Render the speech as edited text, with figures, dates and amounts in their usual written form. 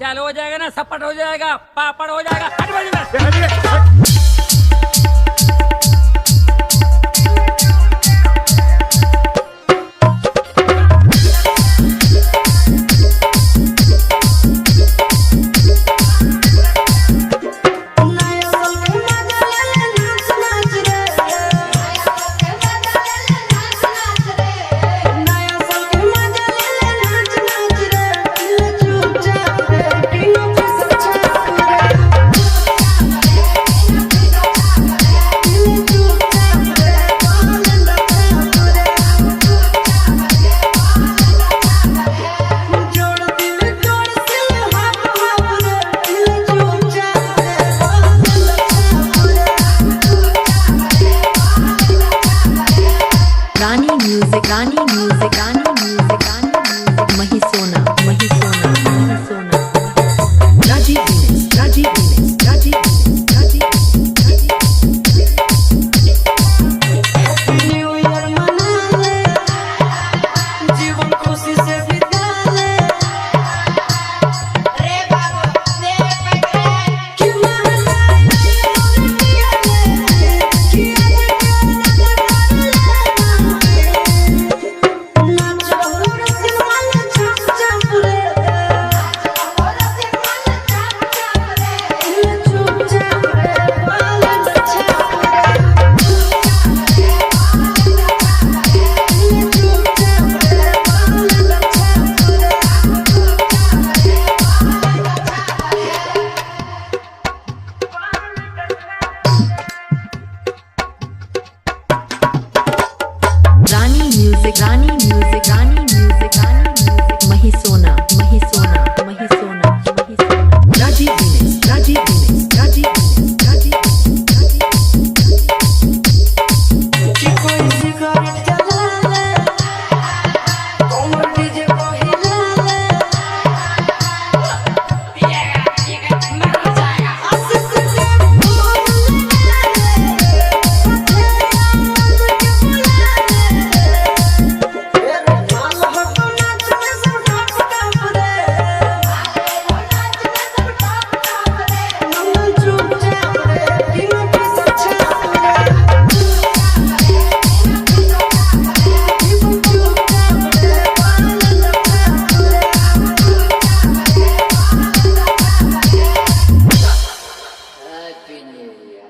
चालू हो जाएगा ना, सपट हो जाएगा, पापड़ हो जाएगा। हट बाजू में। नया साल के मजा ले ले, नाच नाच रे। नया साल के मजा ले ले, नाच नाच रे। दिल चुपचाप रे, बिना पैसा छाप रे। दिल चुपचाप रे, बाल छाप रे। जोड़ दिल जोड़ सिल हाफ हाफ रे। दिल चुपचाप रे, बाल छाप रे। Rani music, Rani music, Rani music, Rani music. Mahisona, Mahisona, Mahisona. Rajiv Remix, Rajiv Remix, Rajiv Remix, Rajiv Remix, Rajiv new year मना ले, जीवन खुशी से बिता ले। कि महंगाई दुनिया में, कि नाच और सिनेमा चाप चाप रे। दिल चुपचाप रे, बाल छाप रे। दिल चुपचाप रे, बाल छाप रे। Rani music, Rani music, Rani music, Rani music. Mahisona, Mahisona, Mahisona, Mahisona. Rajiv Remix, Rajiv Remix, Rajiv Remix, Rajiv Remix, Rajiv Remix. कि कोई सिगरेट जला ले, कमर डीजे पहिला ले। आशीष के फूल ले ले, के बुला ले। तेरे माल हको नाच में सब टॉप टॉप रे। नंदन चुपचाप रे, बिना पैसा छाप रे। चुपचाप रे, बाल छाप रे। Happy New Year.